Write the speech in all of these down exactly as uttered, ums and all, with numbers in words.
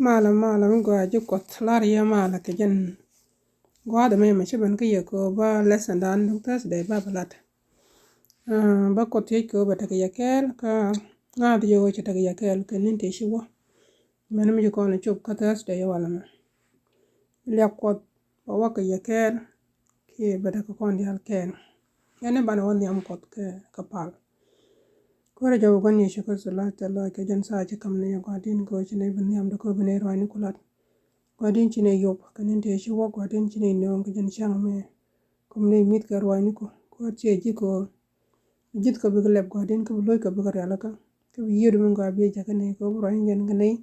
Malɛ, malɛ mi gɔaa ji̱ Kuɔth, lar yɛ malɛ kɛ jɛn gua̱a̱th ɛmɛ mɛ ci ben kä yɛ kɛ ɣöö bä lesson dan duŋ Thursday bä bɛ lat. Ah, bä Kuɔth thiec kɛ ɣöö bɛ tekɛ yɛ kɛɛl kä ŋa̱th yɛ ɣöö cɛ tekɛ yɛ kɛɛl kɛ ni̱n tëë ci wä. Mɛn mi ci kɔn cop kä Thursday walɛ mɛ. Liak Kuɔth bɛ wä kɛ yɛ kɛɛl kiɛ bɛ tekɛ kɔn diaal kɛɛl. Yɛn ni banɛ wä nhiam Kuɔth kɛ, kɛ pal. Kuäärä jɔw Gua̱n Yecu Kritho, la tɛth lɔc kɛ jɛn thaa ci ka̱m ni yɛ Gua̱di̱n kɛ ɣöö ci nɛy bi nhiamdɛ kɛ ɣöö bi nɛy ruacniku lat. Gua̱di̱n ci nɛy yop kɛ ni̱n tëë ci wä, Gua̱di̱n ci nɛy nööŋ kɛ jɛn cäŋ ɛmɛ. Kum nɛy mi̱th kɛ ruacniku kɛ ɣöö ciɛ ji̱ kɛ ɣöö ji̱th kɛ bikɛ lɛp Gua̱di̱n, kä bi lo̱ckɛ bikɛ rialikä, kä bi yiëëdu min gɔaa bi jɛ jakä nɛy kɛ ɣöö bi ruacni jɛn kɛ nɛy,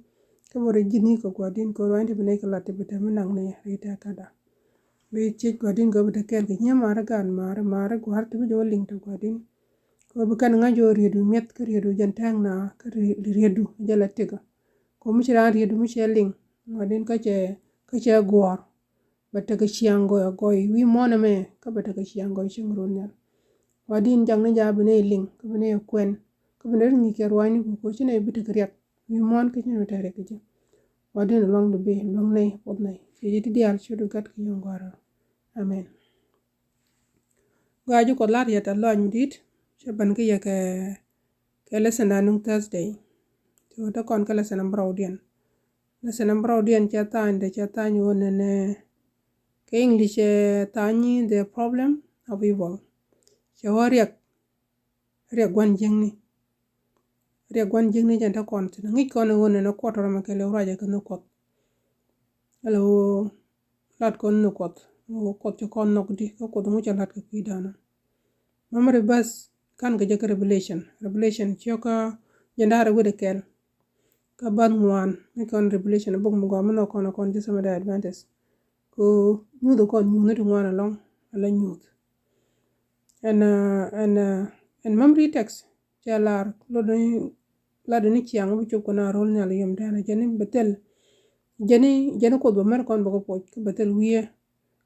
kä bi rɔ ji̱thni kɛ Gua̱di̱n kɛ ɣöö ruacni ti bi nɛy kɛ lat ti bi te mi naŋ nɛy ri̱t tɛkäda. Bi thiec Gua̱di̱n kɛ ɣöö bi te kɛɛl kɛ nyiee maari, gaat maari, maari gua̱a̱r ti bi jɛ wä liŋ te Gua̱di̱n. Kɛ ɣöö bi kɛn ŋa̱c jɛ ɣöö rietdu mi̱eth kä rietdu jɛn tɛ̈ɛ̈ŋ na kä ri-, rietdu jɛ la tëkä. Kɛ ɣöö mi ci raan rietdu mi cɛ liŋ Gua̱di̱n kä cɛ, kä cɛ guɔ̱ɔ̱r, bɛ tekɛ ciaŋ gɔy agɔy wi̱i̱ muɔ̱ɔ̱n ɛmɛ, kä bɛ tekɛ ciaŋ gɔy cieŋ run nhial. Gua̱di̱n, jakni jɛ a bi nɛy liŋ kä bi nɛy kuɛn, kä bi nɛy ri ŋi̱i̱c kɛ ruacniku kɛ ɣöö ci nɛy bi tekɛ riɛk wi̱i̱ muɔ̱ɔ̱n kä ci nɛy bi tekɛ riɛk kɛ ji̱. Gua̱di̱n, luaŋdu bi luäŋ nɛy, puɔth nɛy, ci ji̱ ti diaal ci du gat kɛ yɔ̱ŋ gɔaa rɔ. Amen. Gɔaa ji̱ Kuɔth, lar yɛ tɛth lɔc mi di̱i̱t, cɛ ben kä yɛ kɛ, kɛ lesson dan duŋ Thursday. Ci wä te kɔn kä lesson namba rɛwdiɛn. Lesson namba rɛwdiɛn cɛ tha̱a̱ny, dee cɛ tha̱a̱ny ɣöö nɛnɛ, kɛ English cɛ tha̱a̱ny i̱ The Problem of Evil. Cɛ wä riɛk, riɛk gua̱n jiäkni. Riɛk gua̱n jiäkni jɛn te kɔn thi̱n. Ŋi̱c kɔn ɣöö nɛnɛ kuɔt rɔmɛ kɛ lëw ruacɛ kɛ nhök Kuɔth. Ala ɣöö lat kɔn nhök Kuɔth, ɣöö Kuɔth ci kɔn nhɔk di, kä Kuoth ŋu cɛ lat kɛ kui̱dan. Memory verse ka̱n kɛ jɛ kä Revelation. Revelation ciökä jɛn da̱rɛ wi̱dɛ kɛl. Kä bäth ŋuan mi kɔn Revelation, bok mi gɔaa mi nhɔk kɔn, kɔn ji̱ Seventh Day Adventist. Kɛ ɣöö nyuuth kɔn nyuuthni ti ŋuan ɛlɔ̱ŋ, ala nyuuth. Ɛn, ɛn, ɛn memory text cɛ lar, lotdɛ ni, latdɛ ni ciaŋ bi cop kɛ na ro̱l nhial yom tɛnɛ, jɛn ni bɛ thil, jɛn ni, jɛn ni Kuoth bɛ mɛr kɔn bɛ kɛ puɔc, kä bɛ thil wiee,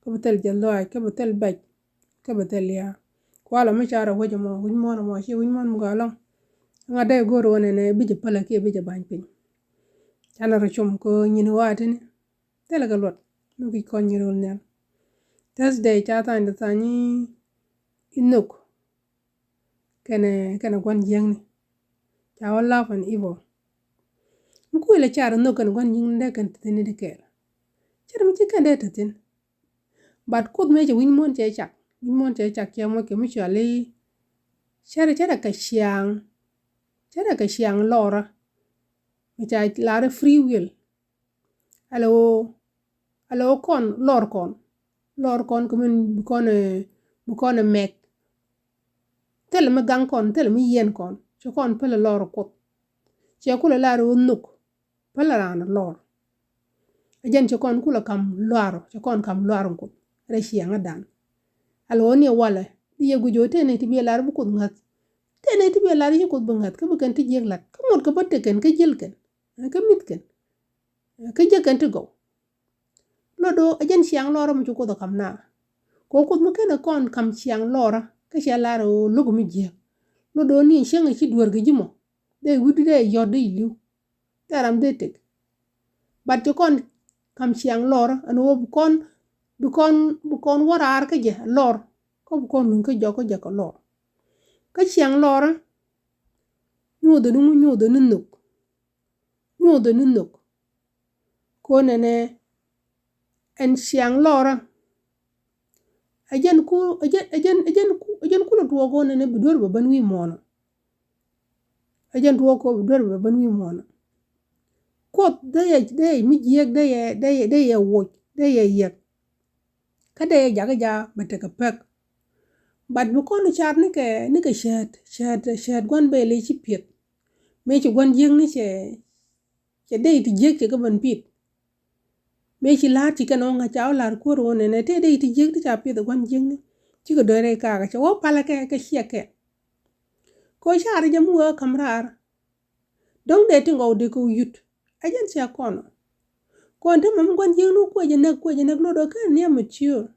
kä bɛ thil jiɛth lɔaac, kä bɛ thil bɛc, kä bɛ thil lia̱a̱. Kualɛ mi carɛ wec ɛmɔ, wi̱c muɔ̱ɔ̱n ɛmɔ, ci wi̱c muɔ̱ɔ̱n mi gɔaa ɛlɔ̱ŋ. Ŋa̱t dee go̱o̱r ɣöö nɛnɛ bi jɛ pälɛ kiɛ bi jɛ ba̱ny piny. Canɛ rɔ com kɛ ɣöö nyin ɣɔaa tini thilɛ kɛ luɔt mi guic kɔn nyin ro̱l nhial. Thursday ca tha̱a̱ny, tha̱a̱ny i̱ nhök kɛnɛ, kɛnɛ gua̱n jiäkni. Ca wä love and evil. Mi kuilɛ car nhök kɛnɛ gua̱n jiäkni dee kɛn te thi̱n i̱di kɛɛl. Cɛ ri mi ci kɛn dee te thi̱n. But Kuoth mëë cɛ wi̱ny muɔ̱ɔ̱n cɛ cak, wi̱ny muɔ̱ɔ̱n cɛ cak cɛ moc kɛ mi cuali cɛ ri, cɛ ri kɛ ciaŋ, cɛ ri kɛ ciaŋ lɔrä. Mi ca lar i̱ free will. Ala ɣöö, ala ɣöö kɔn lɔr kɔn, lɔr kɔn kɛ min bi kɔn, bi kɔn ɛ mɛk. Thilɛ mi gaŋ kɔn, thilɛ mi yiɛn kɔn, cɛ kɔn pälɛ lɔr Kuoth. Cɛ kulɛ lar ɣöö nhök pälɛ raan lɔr. Ɛ jɛn cɛ kɔn kulɛ ka̱m lɔr, cɛ kɔn ka̱m lɔr Kuoth rɛy ciɛŋädan. Ala ɣöö ni walɛ di yɛ guic ɣöö tëë nɛy ti bi ɛ lar bi Kuoth ŋäth. Tëë nɛy ti bi ɛ lar ci Kuoth bi ŋäth kä bi kɛn ti jiäk la̱t, kä ŋot kɛ bä tëk kɛn kä jiäl kɛn, kä mi̱th kɛn, kä jiäk kɛn ti gɔw. Luɔt do̱ ɛ jɛn ciaŋ lɔrä mi ci Kuoth ɛ ka̱m na. Kɛ Kuoth mi kenɛ kɔn ka̱m ciaŋ lɔrä kä cɛ lar ɣöö lo̱k mi jiääk. Luɔt do̱ ni cäŋ ɛ ci dueer kɛ ji̱ mɔ, dee wi̱cdu dee yɔ̱t dee li̱w. Thil ram dee tëk. But ci kɔn ka̱m ciaŋ lɔrä ɛn ɣöö bi kɔn, bi kɔn, bi kɔn wä raar kä jɛ lɔr. Kä bi kɔn luny kä jɔk kä jɛ kɛ lɔr. Kä ciaŋ lɔrä nyuuthɛ ni ŋu? Nyuuthɛ ni nhök. Nyuuthɛ ni nhök. Kɔn nɛnɛ ɛn ciaŋ lɔrä. Ɛ jɛn ku, ɛ jɛn, ɛ jɛn, ɛ jɛn ku, ɛ jɛn kulɛ tuɔɔk kɔn nɛnɛ bi duer bɛ ben wi̱i̱ muɔ̱ɔ̱nɔ. Ɛ jɛn tuɔɔk kɔn bi duer bɛ ben wi̱i̱ muɔ̱ɔ̱nɔ. Kuoth dee yɛ, dee yɛ mi jiääk, dee yɛ, dee yɛ, dee yɛ woc, dee yɛ yiɛk. Kä dee yɛ jakä ja bɛ tekɛ pek. But bi kɔn car ni kɛ, ni kɛ cäät, cäät, cäät gua̱n bɛl i̱ ci piɛth. Mëë ci gua̱n jiäkni cɛ, cɛ dee ti jiäk cɛ kɛ ben piɛth. Mëë ci la̱a̱t ci kɛn ɣöö ŋa̱c ca wä la̱r kuäär ɣöö nɛnɛ tëë dee ti jiäk ti ca piɛth ɛ gua̱n jiäkni. Cikɛ dɔ̱ŋ rɛy kakä cɛ wä palä kɛ, kɛ ciɛ kɛ. Kɛ ɣöö car jɛ mi wee ka̱m raar. Dɔ̱ŋ dee ti gɔw dee kɛ wä yut. Ɛ jɛn cia kɔn ɔ. Kɔn te mɛ mi gua̱n jiäkni wä kuecɛ näk, kuecɛ näk luɔt ɣöö kɛn ni a mature.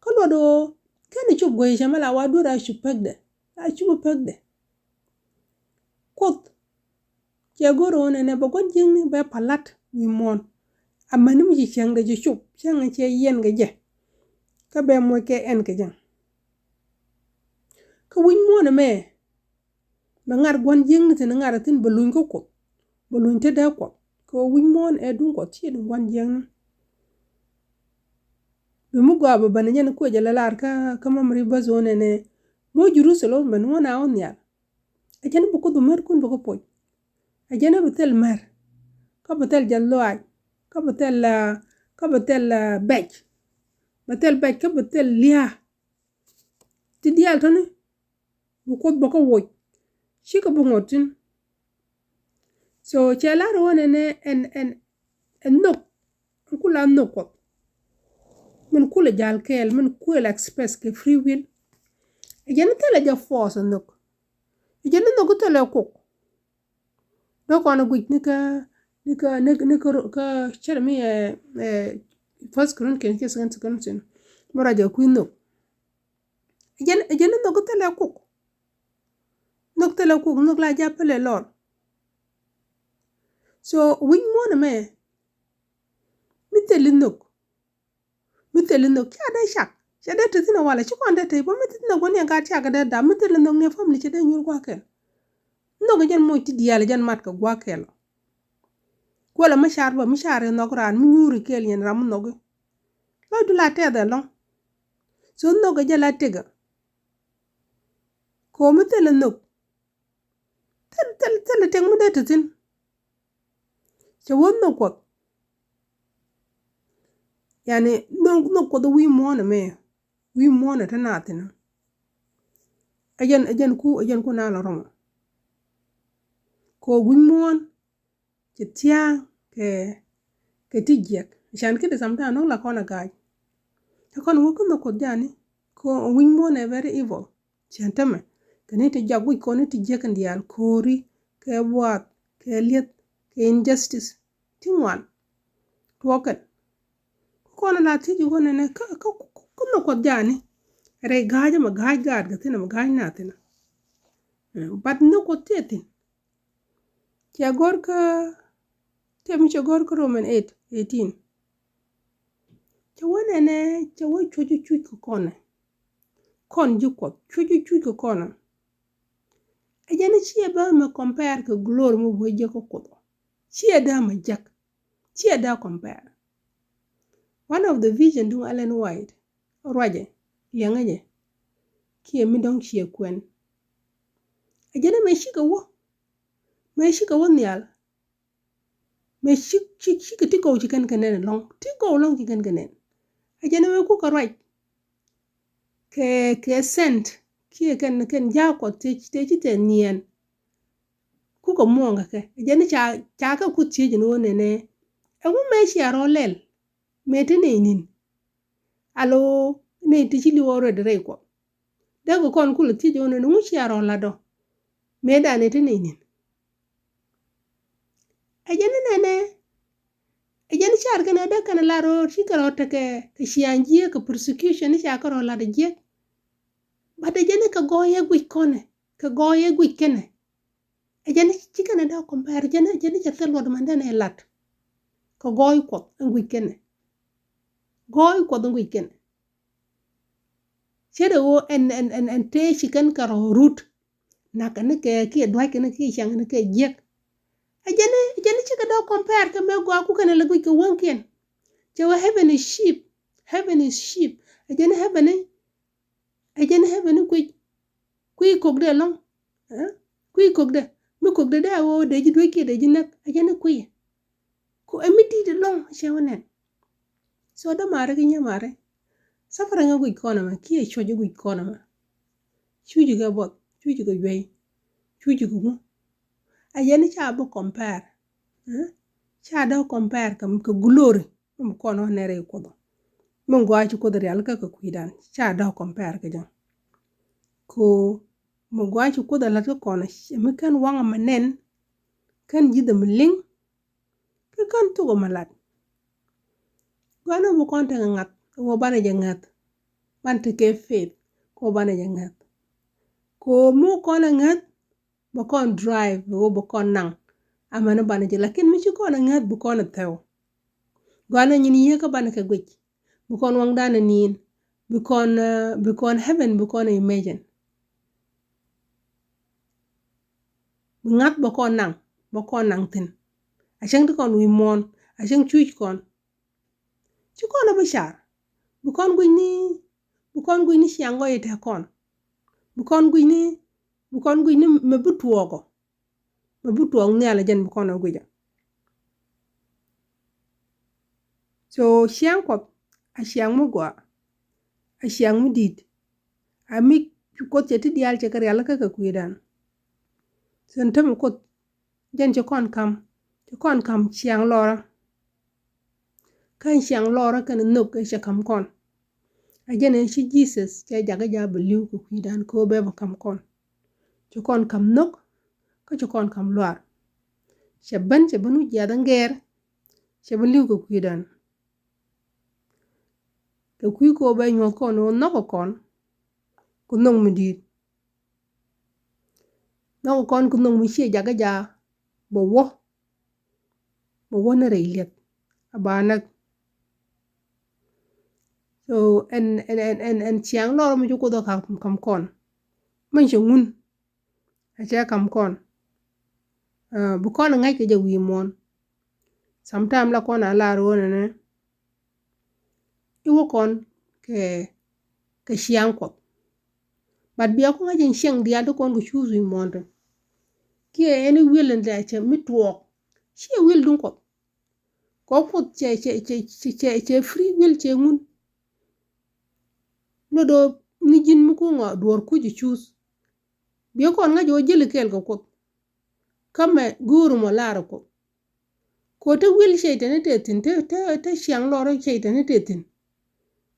Kä luɔt ɣöö kɛn cop guecɛ cɛ mɛ la wa duer a cup pekdɛ, a cup pekdɛ. Kuoth cɛ go̱r ɣöö nɛnɛ bɛ gua̱n jiäkni bɛ palat. wi̱i̱ muɔ̱ɔ̱n. Amäni mi ci cäŋdɛ ci cop, cäŋ cɛ yiɛn kɛ jɛ. Kä bɛ moc kɛ ɛn kɛ jɛ. Kä wi̱c muɔ̱ɔ̱n ɛmɛ, bɛ ŋa̱r gua̱n jiäkni thi̱n ŋa̱r thi̱n bɛ luny kä Kuɔth. Bɛ luny te dee Kuɔth. Kɛ ɣöö wi̱c muɔ̱ɔ̱n ɛ duŋ Kuɔth, ciɛ duŋ gua̱n jiäkni. Bi mi gɔaa bɛ bän jɛn kuec jɛ la lar kä, kä memory verse ɣöö nɛnɛ, moc Jerusalem ben ŋuɔ̱n a ɣöö nhial. Ɛ jɛn bi Kuoth bi mär kun bɛ kä poc. Ɛ jɛn bi thil mär. Kä bi thil jɛ lɔaac. Kä bi thil, ah, kä bi thil, ah, bɛc. Bi thil bɛc kä bi thil lia̱a̱. Ti diaal tɔ̱ni bi Kuoth bä kä woc. Cikɛ bi ŋuɔ̱t thi̱n. So cɛ lar ɣöö nɛnɛ ɛn, ɛn, ɛn nhök. Ɛn kula nhök Kuɔth. Min kulɛ jal kɛɛl, min kulɛ express kɛ free will. Ɛ jɛn thilɛ jɛ force nhök. Ɛ jɛn nhök thilɛ kok. Dɔ̱ kɔn guic ni kä, ni kä, ni, ni kä, kä cɛrɛ mi, eh, eh, First Corinthians, cɛ Second Corinthians. Mɛ rɔ jɛ kui̱ nhök. Jɛn, jɛn nhök thilɛ kok. Nhök thilɛ kok, nhök la ja̱ pɛlɛ lɔr. So wi̱c muɔ̱ɔ̱n ɛmɛ, mi thil nhök. Mi thil nhök, ca dee cak. Ca dee te thi̱n ɛ walɛ, ci kɔn dee te, bä mi thil nhök bä ni ɛ gat cak dee dap, mi thil nhök ni ɛ family ca dee nyuur gua̱a̱kɛl. Nhök jɛn moc ti diaal jɛn mat kɛ gua̱a̱kɛl. Kuɛlɛ mi car bä, mi car i̱ nhɔk raan, mi nyuuri kɛɛl yɛn ram mi nhɔki. Lɔcdu la tɛth ɛlɔ̱ŋ. So nhök ɛ jɛ la tëkä. Ko̱o̱m mi thilɛ nhök. Thil, thil, thilɛ tëk mi dee te thi̱n. Cɛ wä nhök Kuɔth. Yani nhök, nhök Kuɔth wi̱i̱ muɔ̱ɔ̱n ɛmɛ. Wi̱i̱ muɔ̱ɔ̱n ɛ te na thi̱n. Ɛ jɛn, ɛ jɛn ku, ɛ jɛn ku na lɔ rɔmɔ. Kɛ wi̱i̱ muɔ̱ɔ̱n. Cɛ thia̱a̱ŋ kɛ, kɛ ti jiɛk. Can kiɛ di sometime nɔŋ la kɔn a ga̱a̱c. Kä kɔn wä kä nhök Kuɔth jani. Kɛ wi̱i̱ muɔ̱ɔ̱n ɛ very evil. Cɛn tämɛ. Kɛ ni ti jak guic kɔn ni ti jiɛk in diaal, ko̱ri, kɛ buath, kɛ lieth, kɛ injustice. Ti ŋuan. Tuɔɔkɛn. Kɔn la thiec ɣöö nɛnɛ kä, kä, kä nhök Kuɔth jani. Rɛy ga̱a̱c ɛmɛ ga̱a̱c gaat kɛ thi̱n ɛmɛ ga̱a̱c na thi̱n. Eh, but nhök Kuɔth tëë thi̱n. Cɛ gɔ̱r kä, tëë mi cɛ gɔ̱r kä Roman eight eighteen. Cɛ wä nɛnɛ, cɛ wä cuɔ̱c cuc kɛ kɔnɛ. Kɔn ji̱ Kuɔth, cuɔ̱c cuc kɛ kɔnɛ. Ɛ jɛn ciɛ bä mɛ compare kɛ glory mi wä jek kä Kuoth. Ciɛ dee mɛ jek. Ciɛ dee compare. One of the vision duŋ Ellen White ruacɛ, liɛŋä jɛ. Kiɛ mi dɔ̱ŋ ciɛ kuɛn. Ɛ jɛn mɛ cikɛ wä. Mɛ cikɛ wä nhial. Mɛ cik, cik, cikɛ ti gɔw ci kɛn kɛ nɛn ɛlɔ̱ŋ. Ti gɔw ɛlɔ̱ŋ ci kɛn kɛ nɛn. Ɛ jɛn mɛ kukɛ ruac. Kɛ, kɛ sent. Kiɛ kɛn, kɛn ja̱a̱k Kuɔth tëë, tëë ci tɛth niɛn. Kukɛ muɔ̱ɔ̱ŋ kɛ kɛ. Ɛ jɛn ca, ca kɛ Kuoth thiec ɛn ɣöö nɛnɛ. Ɛŋu mëë cia rɔ lɛl. Mëë te nɛy ni̱n. Alo nɛy ti ci li̱w already rɛy Kuɔth. Dee kɛ kɔn kulɛ thiec ɣöö nɛnɛ ŋu cia rɔ lat ɔ. Mëë danɛ te nɛy ni̱n. Ɛ jɛn ni nɛnɛ. Ɛ jɛn ni car kɛnɛ dee kɛnɛ lat rɔ ci kɛ rɔ tekɛ kɛ ciaŋ jiɛk kɛ persecution ni ca kɛ rɔ lat ɛ jiɛk. But ɛ jɛn ni kɛ gɔɔyɛ guic kɔnɛ. Kɛ gɔɔyɛ guic kɛnɛ. Ɛ jɛn ci kɛn ɛ dee compare, jɛn, jɛn cɛ thil luɔt man den ɛ lat. Kɛ gɔɔy Kuɔth ɛn guic kɛnɛ. Gɔɔy Kuɔth ɛn guic kɛnɛ. Cɛ dee ɣöö ɛn, ɛn, ɛn, ɛn tëë ci kɛn kɛ rɔ rut. Nak kɛn kɛ kiɛ duac kɛn kiɛ cäŋ kɛn kɛ jiɛk. Ɛ jɛn, ɛ jɛn cikɛ dee compare kɛ mëë gɔaa ku kɛn ɛ lɛ guic kɛ wäŋkiɛn. Cɛ wee heaven is cheap. Heaven is cheap. Ɛ jɛn heaven i̱ Ɛ jɛn heaven ni kui̱, kui̱ kokdɛ ɛlɔ̱ŋ. Ɛ? Kui̱ kokdɛ. Mi kokdɛ dee a ɣöö dee ji̱ duec kiɛ dee ji̱ näk. Ɛ jɛn ni kui̱. Ku ɛ mi di̱i̱t ɛlɔ̱ŋ cɛ wä nɛn. So dämaari ki nyamari. Suffering ɛ guic kɔn ɛmɛ kiɛ cuɔc ɛ guic kɔn ɛmɛ. Cuci kɛ buɔth, cuci kɛ juey, cuci kɛ ŋu. Ɛ jɛn ni ca bi compare. Ɛ? Ca dee compare kɛ, kɛ glory. Mi bi kɔn ɣän nɛrɛ i̱ Kuoth ɔ. Mi gɔaa ci Kuoth rial kä kɛ kui̱dan ca dɔ̱k compare kɛ jɛ. Ko mi gɔaa ci Kuoth a la̱t kä kɔn mi kän waŋ ɛmɛ nɛn. Kän ji̱th ɛmɛ liŋ. Kä kän thok ɛmɛ la̱t. Gɔaa ni mi bi kɔn tekɛ ŋa̱th wä banɛ jɛ ŋäth. Ban tekɛ faith ko banɛ jɛ ŋäth. Ko mi kɔn ɛ ŋäth. Bɛ kɔn drive bɛ wä bɛ kɔn naŋ. amäni banɛ jɛ, lakin mi ci kɔn a ŋäth bi kɔn a thɛw. Gɔanɛ nyin yiëë kä banɛ kɛ guic. Bi kɔn waŋdan a niin. Bi kɔn, uh, bi kɔn heaven, bi kɔn a imagine. Bi ŋath bä kɔn naŋ, bä kɔn naŋ thi̱n. A cäŋ ti kɔn wi̱i̱ muɔ̱ɔ̱n, a cäŋ cuc kɔn. Ci kɔn a bi car. Bi kɔn guic ni, bi kɔn guic ni ciaŋ gɔy tɛ kɔn. Bi kɔn guic ni, bi kɔn guic ni mɛ bi tuɔɔkɔ. Mɛ bi tuɔɔk nhial a jɛn bi kɔn a guic a. So ciaŋ Kuɔth a ciaŋ mi gɔaa, a ciaŋ mi di̱i̱t. A mi Kuoth cɛ ti diaal cɛ kɛ rial kä kɛ kui̱dan. So ni tämɛ Kuoth jɛn ci kɔn kam, ci kɔn kam ciaŋ lɔrä. Kä ciaŋ lɔrä kɛn nhök ɛ cɛ kam kɔn. A jɛn ɛ ci Jesus cɛ jakä ja bi li̱w kɛ kui̱dan kɛ ɣöö bɛ bi kam kɔn. Ci kɔn kam nhök, kä ci kɔn kam luaar. Cɛ ben, cɛ ben wi̱c jiath ɛn gɛɛr, cɛ ben li̱w kɛ kui̱dan. Kɛ kui̱ kɛ ɣöö bɛ nyuɔ̱th kɔn ɣöö nhɔkɛ kɔn, ku nhök mi di̱i̱t. Nhɔkɛ kɔn ku nhök mi ciɛ jakä ja bɛ wä, bɛ wä ni rɛy liɛth a ba näk. So ɛn, ɛn, ɛn, ɛn, ɛn ciaŋ lɔr mi ci Kuoth ɔ kam, kam kɔn. Mɛn cɛ ŋun a cɛ kam kɔn. Uh, bi kɔn a ŋa̱c kɛ jɛ wi̱i̱ muɔ̱ɔ̱n. Sometime la kɔn a lar ɣöö nɛnɛ i̱ wä kɔn kɛ, kɛ ciaŋ Kuɔth. But bia ku ŋa̱c in ciaŋ diaal ti kɔn kɛ cuuth wi̱i̱ muɔ̱ɔ̱n ti. Kiɛ ɛn i̱ will in dee cɛ mi tuɔɔk. Ciɛ will duŋ Kuɔth. Kɔ Kuoth cɛ, cɛ, cɛ, cɛ, cɛ, cɛ free will cɛ ŋun. Ni do̱ ni ji̱n mi kuŋ ɔ duɔ̱ɔ̱r kuc i̱ cuuth. Bia kɔn ŋa̱c ɣöö jäli kɛɛl kɛ Kuoth. Kä mɛ go̱o̱r mɔ lar Kuoth. Kɔ te will cɛy-tan ni te thi̱n, te, te, te ciaŋ lɔr cɛy-tan ni te thi̱n.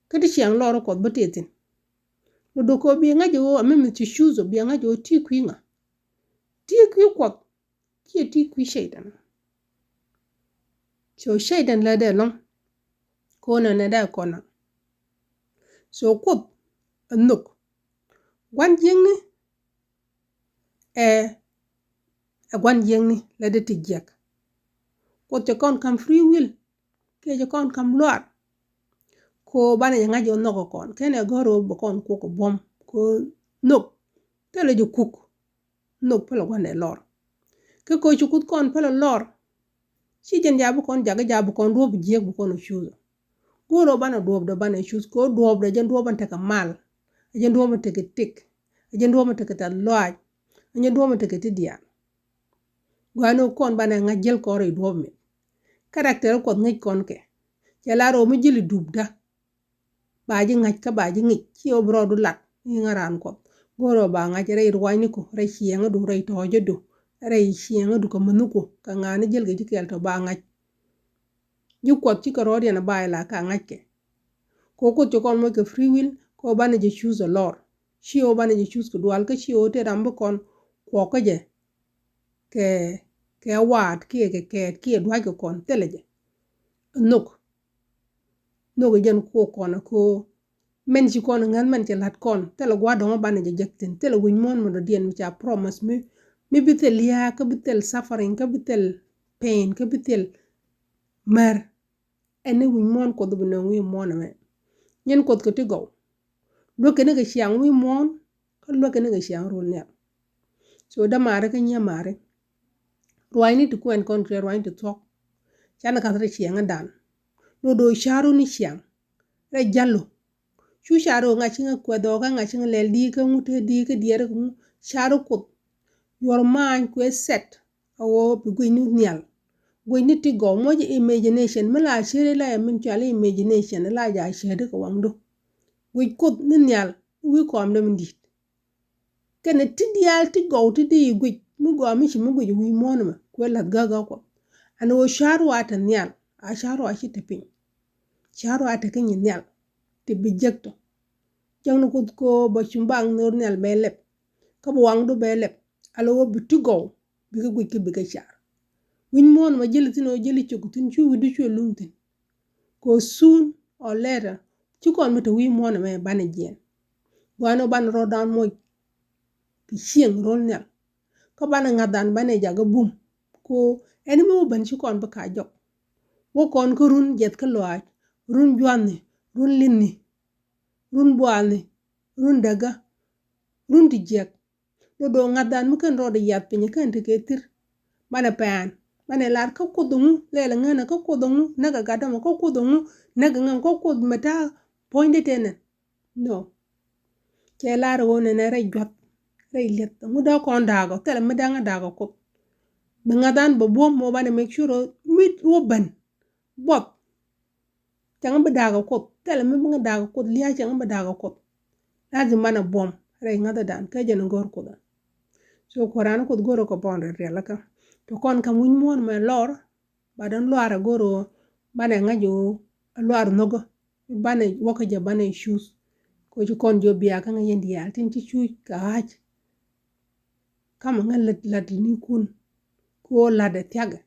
Kä te ciaŋ lɔr Kuɔth bä te thi̱n. Ni do̱ kɔ bi ŋa̱c ɣöö a mi mi ci cuuth ɔ bi ŋa̱c ɣöö ti kui̱ ŋa. Ti kui̱ Kuɔth kiɛ ti kui̱ cɛy-tan. So cɛy-tan lɛ dee lɔ̱ŋ. Kɔn ɛn ɛ dee kɔn a. So Kuoth ɛ nhök. Gua̱n jiäkni ɛ, ɛ gua̱n jiäkni lɛ dee ti jiäk. Kuoth cɛ kɔn kam free will. Kiɛ cɛ kɔn kam luaar. Ko banɛ jɛ ŋa̱c ɣöö nhɔkɛ kɔn. Kɛnɛ gɔ̱r ɣöö bɛ kɔn kuɔk kɛ buɔ̱m. Ko nhök. Thilɛ jɛ kuk. Nhök pälɛ gua̱ndɛ lɔr. Kä ko ci Kuoth kɔn pälɛ lɔr. Ci jɛn ja bi kɔn jakä ja bi kɔn duɔ̱ɔ̱p jiäk bi kɔn ɔ cuuth. Go̱o̱r ɣöö banɛ duɔ̱ɔ̱pdɛ banɛ cuuth. Ko duɔ̱ɔ̱pdɛ jɛn duɔ̱ɔ̱p in tekɛ mal. Jɛn duɔ̱ɔ̱p in tekɛ tëk. Jɛn duɔ̱ɔ̱p in tekɛ tɛth lɔaac. Jɛn duɔ̱ɔ̱p in tekɛ ti diaal. Gua̱a̱n ɣöö kɔn banɛ ŋa̱c jäl kɔn rɛy duɔ̱ɔ̱p mi. Character Kuɔth ŋäc kɔn kɛ. Cɛ lar ɣöö mi jäli dupdä. Ba ji̱ ŋa̱c kä ba ji̱ ŋic, ci ɣöö bi rɔɔdu lat, i̱ ŋa̱ raan Kuɔth. Go̱o̱rɛ ba ŋa̱c rɛy ruacniku, rɛy ciɛɛŋädu, rɛy tɔ̱ɔ̱cädu, rɛy ciɛɛŋädu kɛ mäthiku, kɛ ŋa̱ni jäl kɛ ji̱ kɛɛl tɔ̱ ba ŋa̱c. Ji̱ Kuɔth cikɛ rɔɔdiɛn a ba ila ka ŋa̱ckɛ. Kɛ ɣöö Kuoth ci kɔn moc kɛ free will, kɛ ɣöö banɛ jɛ cuuth a lɔr. Ci ɣöö banɛ jɛ cuuth kɛ dual, kä ci ɣöö te ram bi kɔn kuɔk kä jɛ kɛ, kɛ waat kiɛ kɛ kɛɛt kiɛ dua̱ckɛ kɔn, thilɛ jɛ. Nhök. Nhök jɛn kuɔk kɔn a ko mɛn ci kɔn ŋäth mɛn cɛ la̱t kɔn. Thilɛ gua̱a̱r dɔ̱ŋ banɛ jɛ jek thi̱n. Thilɛ wi̱c muɔ̱ɔ̱n mi dɔ̱diɛn mi ca promise mi, mi bi thil lia̱a̱, kä bi thil suffering, kä bi thil pain, kä bi thil mär. Ɛn ni wi̱c muɔ̱ɔ̱n Kuɔth bi nöŋ wi̱i̱ muɔ̱ɔ̱n ɛmɛ. Nyin Kuɔth kɛ ti gɔw. Luäk kɛn kɛ ciaŋ wi̱i̱ muɔ̱ɔ̱n, kä luäk kɛn kɛ ciaŋ rol nhial. So dämaari kä nyiamaari. Ruacni ti kuɛn kɔn kɛ ruacni ti thuɔ̱k. Canɛ ka̱th rɛy ciɛŋädan. Ni do̱ ca̱ru ni ciaŋ. Rɛy ja̱lu. Cu ca̱ru ŋa̱c ci ŋä kuɛth ɔ kä ŋa̱c ci ŋä lɛl di kä ŋut te di kä diɛɛr kä ŋu. Ca̱ru Kuoth. Your mind kuɛ set. A ɣöö bi guic ni nhial. Guic ni ti gɔw muɔc imagination mi la ceri la yɛ min cual imagination la ja ceri kɛ waŋdu. Guic Kuoth ni nhial wi̱i̱ kɔamdä min di̱i̱t. Kɛnɛ ti diaal ti gɔw ti di guic mi gɔaa mi ci mi guic wi̱i̱ muɔ̱ɔ̱n mɛ kuɛ la̱th gäk gäk Kuɔth. Ɛn ɣöö ca̱r wa te nhial a ca̱r wa ci te piny. Ca̱r wa te kä nyin nhial ti bi jek tɔ. Jäkni Kuoth kɛ ɣöö bɛ cum bak nhör nhial bɛ lɛp. Kä bi waŋdu bɛ lɛp. Ala ɣöö bi ti gɔw bikɛ guic kä bikɛ car. Wi̱c muɔ̱ɔ̱n mɛ jäli thi̱n ɣöö jäli cok thi̱n cu wi̱cdu cuɛ luŋ thi̱n. Kɛ ɣöö soon or later ci kɔn mi te wi̱i̱ muɔ̱ɔ̱n ɛmɛ banɛ jiɛn. Gua̱a̱n ɣöö banɛ rɔɔdan moc kɛ cieŋ ro̱l nhial. Kä banɛ ŋa̱thdan banɛ jakä bum. Ko ɛn mi wä ben ci kɔn bi ka jɔk. Wä kɔn kä run jiɛth kä lɔaac, run juanni, run linni, run bualni, run däkä, run ti jiɛk. Do̱do̱ ŋa̱thdan mi kɛn rɔɔdɛ yath piny kɛn ti kɛ thir. Banɛ pɛn, banɛ lar kä Kuoth ɛŋu, lɛl ŋänɛ kä Kuoth ɛŋu, näk ɛ gatdämɔ kä Kuoth ɛŋu, näk ɛ ŋäm kä Kuoth mɛ ta̱a̱ puɔ̱nydɛ tënɛ. No. Cɛ lar ɣöö nɛnɛ rɛy juath, rɛy liɛth, ɛŋu dee kɔn da̱a̱kɔ, thilɛ mi da̱ŋ da̱a̱kɔ Kuoth. Bi ŋa̱thdan bɛ buɔ̱m mɔ banɛ make sure mi wä ben buɔth. Cäŋ bi da̱a̱kɔ Kuoth, thilɛ mi bi ŋä da̱a̱kɔ Kuoth, lia̱a̱ cäŋ bi da̱a̱kɔ Kuoth. Lazim banɛ buɔ̱m rɛy ŋa̱thdan kä jɛn go̱r Kuoth. So Kuoth ran Kuoth go̱r kɔ bɔn riɛl riɛl kä. Tɔ kɔn kam wi̱ny muɔ̱ɔ̱n mɛ lɔr, ba dɔn luaar a go̱r ɣöö banɛ ŋa̱c ɣöö a luaar nhökä. Banɛ wäkä jɛ banɛ cuth. Kɛ ci kɔn jiɔ bia kä ŋa̱c yɛn diaal tin ci cuc kɛ ɣa̱c. Kamɛ ŋa̱c lät lat ni kun. Kɛ ɣöö lat ɛ thiakɛ.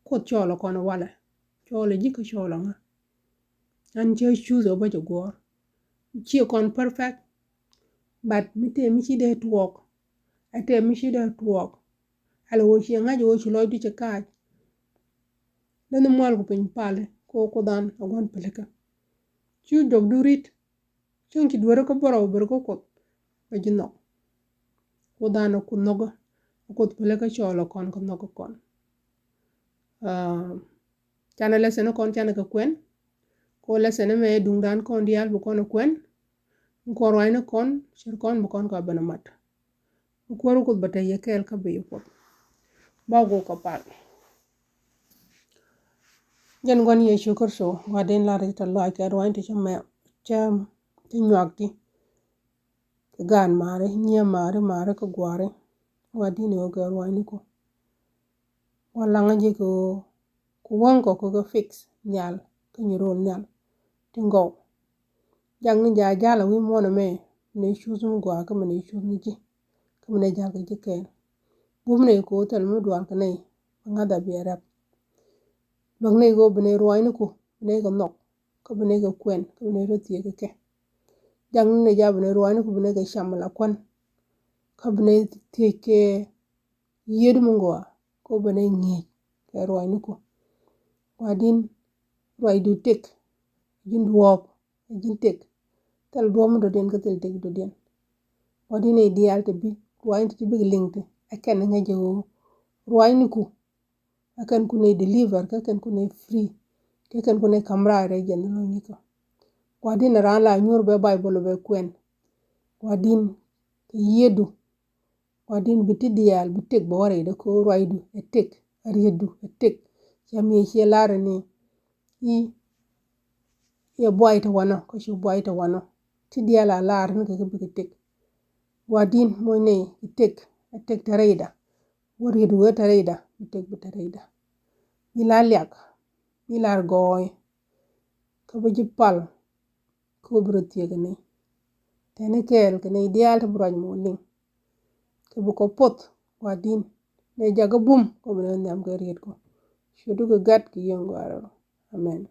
Kuoth cɔɔlɛ kɔn walɛ. Cɔɔlɛ ji̱ kä cɔɔlɛ ŋa. An cä cuth ɛ bä cɛ guɔ̱ɔ̱r. Ciɛ kɔn perfect. But mi tëë mi ci dee tuɔɔk. Ɛ tëë mi ci dee tuɔɔk. Alɛ wä ciɛ ŋa̱c wä ci lɔcdu cɛ kaac. Lä ni mual ku piny pali kɛ wä Kuoth an a gua̱n pilikä. Cu jɔkdu rit. Cieŋ ci dueeri kä bärɔw ber kä Kuoth bɛ ji̱ nhɔk. Kuoth an a Kuoth nhɔkä, a Kuoth pälä kä cɔɔl a kɔn kä nhɔk kä kɔn. Ah, canɛ lesson kɔn canɛ kɛ kuɛn. Kɛ ɣöö lesson mɛ duŋdan kɔn diaal bi kɔn kuɛn. Kɔn ruacni kɔn cir kɔn bi kɔn kɛ ben mat. Kuäär Kuoth bɛ te yɛ kɛɛl kä bi yɛ Kuoth. Ba gok kɛ pal. Jɛn gua̱n Yecu Kritho, Gua̱di̱n, lar i̱ te lɔaac kɛ ruaacni ti cä mɛ, cä, cä nyuak ti. Kɛ gaan maari, nyiee maari, maari kɛ gua̱a̱ri. Gua̱di̱n, ɣöö kɛ ruaacni ku. Gua̱n laŋä ji̱ kɛ ɣöö ku wäŋ kɔ kɛ kɛ fix nhial kä nyi ro̱o̱l nhial. Ti gɔw. Jakni jɛ a jal a wi̱i̱ muɔ̱ɔ̱n ɛmɛ, mi nɛ cuth mi gɔaa kä mi nɛ cuth ni ji̱, kä mi nɛ jal kɛ ji̱ kɛɛl. Bum nɛ kɛ ɣöö thil mi dual kɛ nɛy, bi ŋa̱th a biɛ rɛp. Luäk nɛ kɛ ɣöö bi nɛ ruaacni ku, bi nɛ kɛ nhɔk, kä bi nɛ kɛ kuɛn, kä bi nɛ rɔ thiec kɛ kɛ. Jakni nɛ jɛ a bi nɛ ruaacni ku, bi nɛ kɛ cam ala kuän, kä bi nɛ thiec kɛ yiëëdu mi gɔaa, kä bi nɛ ŋi̱eec kɛ ruaacni ku. Gua̱di̱n, ruacdu tëk, ji̱n duɔ̱ɔ̱p, ji̱n tëk. Thil duɔ̱ɔ̱p mi dɔ̱diɛn kä thil tëk dɔ̱diɛn. Gua̱di̱n, nɛy diaal ti bi ruaacni ti, ti bikɛ liŋ ti, ɛ kɛn ŋäc jɛ ɣöö ruaacni ku, ɛ kɛn ku nɛy deliver, kä kɛn ku nɛy free, kä kɛn ku nɛy ka̱m raar rɛy jɛn lo̱ny nikä. Gua̱di̱n, raan la nyuur bɛ Baibol bɛ kuɛn. Gua̱di̱n, kɛ yiëëdu. Gua̱di̱n, bi ti diaal bi tëk bɛ wä rɛydɛ kɛ ɣöö ruacdu ɛ tëk, ɛ rietdu ɛ tëk. Cɛ mi ciɛ lar ni i̱, i̱ ɛ buay te wanɔ, kä cu buay te wanɔ. Ti diaal a lar ni kɛ, kɛ bikɛ tëk. Gua̱di̱n, moc nɛy kɛ tëk, ɛ tëk te rɛydɛ. Wä rietdu wee te rɛydɛ, bi tëk bi te rɛydɛ. Bi la liak, bi lar gɔɔy, kä bi ji̱ pal. Kä bi rɔ thiek kɛ nɛy. Tɛni kɛɛl kɛ nɛy diaal ti bi ruac mɔ liŋ. Kä bi kɔ poth, Gua̱di̱n, nɛ jakä bum, kä bi nɛ nhiam kɛ riet kɔ. Cuɛ du kɛ gat kɛ yieŋ gɔaa rɛw. Amen.